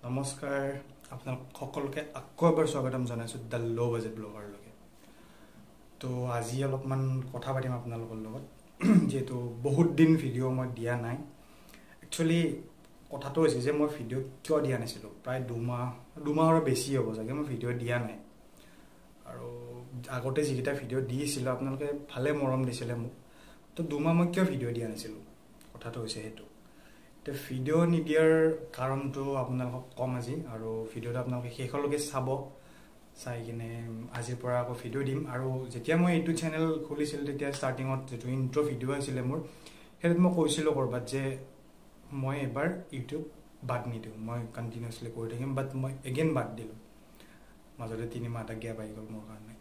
নমস্কাৰ, আপোনালোক সকলোকে আকৌ এবাৰ স্বাগতম জনাইছোঁ the ল' বাজেট ব্লগাৰলৈকে। তো আজি অলপমান কথা পাতিম আপোনালোকৰ লগত, যিহেতু বহুত দিন ভিডিঅ' মই দিয়া নাই। একচুৱেলি কথাটো হৈছে যে মই ভিডিঅ' কিয় দিয়া নাছিলোঁ, প্ৰায় দুমাহৰো বেছি হ'ব চাগে মই ভিডিঅ' দিয়া নাই। আৰু আগতে যিকেইটা ভিডিঅ' দিছিলোঁ আপোনালোকে ভালে মৰম দিছিলে মোক। তো 2 মাহ মই কিয় ভিডিঅ' দিয়া নাছিলোঁ, কথাটো হৈছে সেইটো। এতিয়া ভিডিঅ' নিদিয়াৰ কাৰণটো আপোনালোকক ক'ম আজি, আৰু ভিডিঅ'টো আপোনালোকে শেষলৈকে চাব, চাই কিনে আজিৰ পৰা আকৌ ভিডিঅ' দিম। আৰু যেতিয়া মই এইটো চেনেল খুলিছিলোঁ, তেতিয়া ষ্টাৰ্টিঙত যিটো ইণ্ট্ৰ' ভিডিঅ' আছিলে মোৰ, সেইটোত মই কৈছিলোঁ ক'ৰবাত যে মই এবাৰ ইউটিউব বাদ নিদিওঁ, মই কণ্টিনিউৱাছলি কৰি থাকিম। বাট মই এগেইন বাদ দিলোঁ। মাজতে 3 মাহ এটা গেপ আহি গ'ল মোৰ কাৰণে।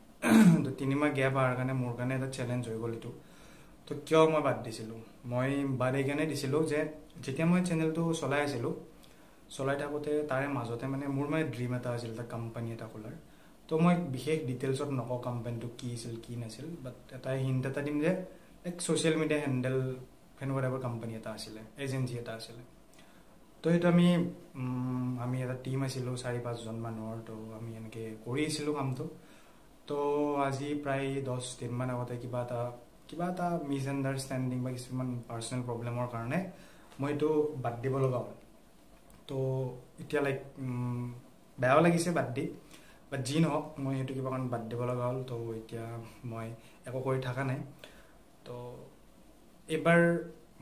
তো 3 মাহ গেপ অহাৰ কাৰণে মোৰ কাৰণে এটা চেলেঞ্জ হৈ গ'ল এইটো। তো কিয় মই বাদ দিছিলোঁ? মই বাদ এইকাৰণে দিছিলোঁ যে যেতিয়া মই চেনেলটো চলাই আছিলোঁ, চলাই থাকোঁতে তাৰে মাজতে মানে মোৰ মানে ড্ৰিম এটা আছিল, এটা কোম্পানী এটা খোলাৰ। তো মই বিশেষ ডিটেইলছত নকওঁ কোম্পানীটো কি আছিল কি নাছিল, বাট এটা হিণ্ট এটা দিম যে এক ছ'চিয়েল মিডিয়া হেণ্ডেল সেনেকুৱা টাইপৰ কোম্পানী এটা আছিলে, এজেঞ্চি এটা আছিলে। তো সেইটো আমি এটা টীম আছিলোঁ 4-5জন মানুহৰ। তো আমি এনেকৈ কৰি আছিলোঁ কামটো। তো আজি প্ৰায় 10 দিনমান আগতে কিবা এটা মিছ আণ্ডাৰষ্টেণ্ডিং বা কিছুমান পাৰ্চনেল প্ৰব্লেমৰ কাৰণে মই এইটো বাদ দিব লগা হ'ল। তো এতিয়া লাইক বেয়াও লাগিছে বাদ দি, বাট যি নহওক, মই সেইটো কিবা কাৰণ বাদ দিব লগা হ'ল। তো এতিয়া মই একো কৰি থকা নাই। তো এইবাৰ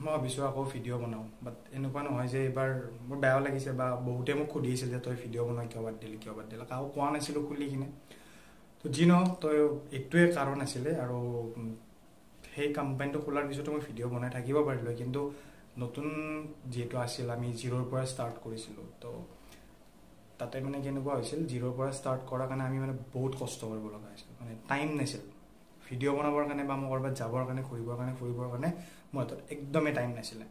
মই ভাবিছোঁ আকৌ ভিডিঅ' বনাওঁ, বাট এনেকুৱা নহয় যে এইবাৰ মোৰ বেয়াও লাগিছে বা বহুতে মোক সুধি আছিল যে তই ভিডিঅ' বনোৱা কিয় বাদ দিলি, কিয় বাদ দিলি। কাকো কোৱা নাছিলোঁ খুলি কিনে। তো যি নহওক, তো এইটোৱে কাৰণ আছিলে। আৰু সেই কোম্পানীটো খোলাৰ পিছতো মই ভিডিঅ' বনাই থাকিব পাৰিলোঁ, কিন্তু নতুন যিহেতু আছিল, আমি জিৰ'ৰ পৰা ষ্টাৰ্ট কৰিছিলোঁ। তো তাতে মানে কেনেকুৱা হৈছিল, জিৰ'ৰ পৰা ষ্টাৰ্ট কৰাৰ কাৰণে আমি মানে বহুত কষ্ট কৰিব লগা হৈছিল। মানে টাইম নাছিল ভিডিঅ' বনাবৰ কাৰণে বা মই ক'ৰবাত যাবৰ কাৰণে, ঘূৰিবৰ কাৰণে, ফুৰিবৰ কাৰণে মোৰ হাতত একদমেই টাইম নাছিলে।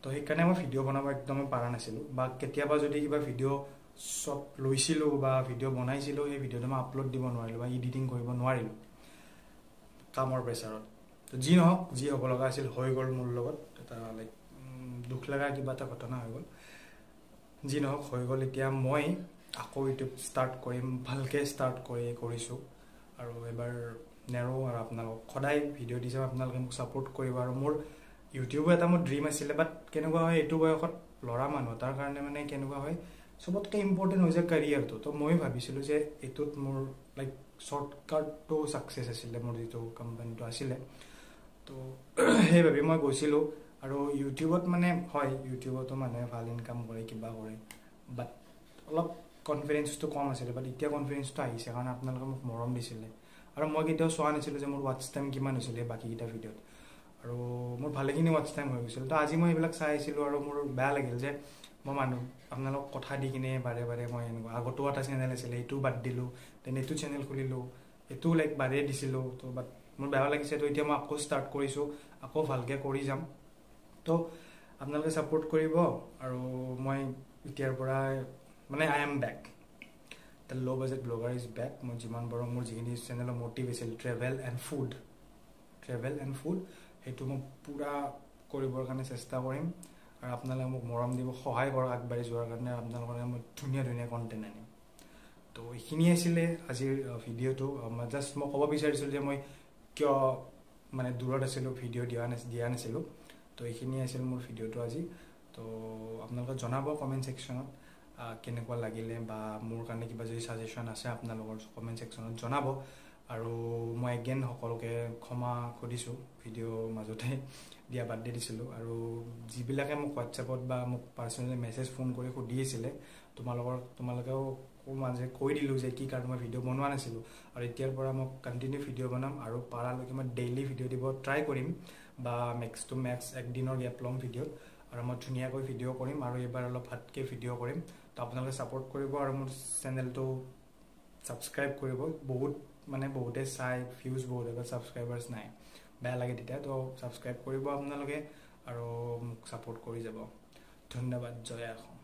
তো সেইকাৰণে মই ভিডিঅ' বনাব একদমেই পৰা নাছিলোঁ। বা কেতিয়াবা যদি কিবা ভিডিঅ' শ্বট লৈছিলোঁ বা ভিডিঅ' বনাইছিলোঁ, সেই ভিডিঅ'টো মই আপলোড দিব নোৱাৰিলোঁ বা এডিটিং কৰিব নোৱাৰিলোঁ কামৰ প্ৰেছাৰত। তো যি নহওক, যি হ'ব লগা আছিল হৈ গ'ল। মোৰ লগত এটা লাইক দুখ লগা কিবা এটা ঘটনা হৈ গ'ল। যি নহওক, হৈ গ'ল। এতিয়া মই আকৌ ইউটিউব ষ্টাৰ্ট কৰিম, ভালকৈ ষ্টাৰ্ট কৰিছোঁ আৰু এবাৰ নেৰো। আৰু আপোনালোকক সদায় ভিডিঅ' দি যাম, আপোনালোকে মোক ছাপোৰ্ট কৰিব। আৰু মোৰ ইউটিউবো এটা মোৰ ড্ৰিম আছিলে, বাট কেনেকুৱা হয়, এইটো বয়সত ল'ৰা মানুহ তাৰ কাৰণে মানে কেনেকুৱা হয়, চবতকৈ ইম্পৰ্টেণ্ট হৈ যায় কেৰিয়াৰটো। তো ময়ো ভাবিছিলোঁ যে এইটোত মোৰ লাইক শ্বৰ্টকাটটো ছাকচেছ আছিলে মোৰ যিটো কোম্পানীটো আছিলে। তো সেই ভাবি মই গৈছিলোঁ। আৰু ইউটিউবত মানে হয়, ইউটিউবতো মানুহে ভাল ইনকাম কৰে, কিবা কৰে, বাট অলপ কনফিডেঞ্চটো কম আছিলে। বাট এতিয়া কনফিডেঞ্চটো আহিছে, কাৰণ আপোনালোকে মোক মৰম দিছিলে। আৰু মই কেতিয়াও চোৱা নাছিলোঁ যে মোৰ ৱাটচ টাইম কিমান হৈছিলে বাকীকেইটা ভিডিঅ'ত, আৰু মোৰ ভালেখিনি ৱাটচ টাইম হৈ গৈছিল। তো আজি মই এইবিলাক চাই আছিলোঁ আৰু মোৰ বেয়া লাগিল যে মই মানুহ আপোনালোকক কথা দি কিনে বাৰে বাৰে মই এনেকুৱা, আগতো এটা চেনেল আছিলে, এইটোও বাদ দিলোঁ, then এইটো চেনেল খুলিলোঁ, এইটোও লাইক বাদেই দিছিলোঁ। তো বাট মোৰ বেয়া লাগিছে। তো এতিয়া মই আকৌ ষ্টাৰ্ট কৰিছোঁ, আকৌ ভালকৈ কৰি যাম। তো আপোনালোকে ছাপোৰ্ট কৰিব। আৰু মই এতিয়াৰ পৰা মানে I am back, the low budget blogger is back. মই যিমান পাৰোঁ, মোৰ যিখিনি চেনেলৰ মটিভ আছিল ট্ৰেভেল এণ্ড ফুড, সেইটো মই পূৰা কৰিবৰ কাৰণে চেষ্টা কৰিম। আৰু আপোনালোকে মোক মৰম দিব, সহায় কৰক আগবাঢ়ি যোৱাৰ কাৰণে। আপোনালোকৰ কাৰণে মই ধুনীয়া ধুনীয়া কণ্টেণ্ট আনিম। তো এইখিনিয়ে আছিলে আজিৰ ভিডিঅ'টো। জাষ্ট মই ক'ব বিচাৰিছিলোঁ যে মই কিয় মানে দূৰত আছিলোঁ, ভিডিঅ' দিয়া নাছিলোঁ। তো এইখিনিয়ে আছিল মোৰ ভিডিঅ'টো আজি। তো আপোনালোকে জনাব কমেণ্ট ছেকশ্যনত কেনেকুৱা লাগিলে, বা মোৰ কাৰণে কিবা যদি ছাজেশ্যন আছে আপোনালোকৰ, কমেণ্ট ছেকশ্যনত জনাব। আৰু মই এগেইন সকলোকে ক্ষমা খুজিছোঁ, ভিডিঅ' মাজতে দিয়া বাদ দি দিছিলোঁ। আৰু যিবিলাকে মোক হোৱাটছএপত বা মোক পাৰ্চনেলি মেছেজ, ফোন কৰি সুধি আছিলে, তোমালোকেও মাজে কৈ দিলোঁ যে কি কাৰণে মই ভিডিঅ' বনোৱা নাছিলোঁ। আৰু এতিয়াৰ পৰা মই কণ্টিনিউ ভিডিঅ' বনাম আৰু পাৰালৈকে মই ডেইলি ভিডিঅ' দিব ট্ৰাই কৰিম, বা মেক্স টু মেক্স একদিনৰ গেপ ল'ম ভিডিঅ'ত। আৰু মই ধুনীয়াকৈ ভিডিঅ' কৰিম আৰু এইবাৰ অলপ ভালকৈ ভিডিঅ' কৰিম। তো আপোনালোকে ছাপোৰ্ট কৰিব আৰু মোৰ চেনেলটো ছাবস্ক্ৰাইব কৰিব। বহুত মানে বহুতে চাই, ভিউজ বহুত হয়, বাট ছাবস্ক্ৰাইবাৰ্ছ নাই, বেয়া লাগে তেতিয়া। তো ছাবস্ক্ৰাইব কৰিব আপোনালোকে আৰু মোক ছাপোৰ্ট কৰি যাব। ধন্যবাদ। জয় অসম।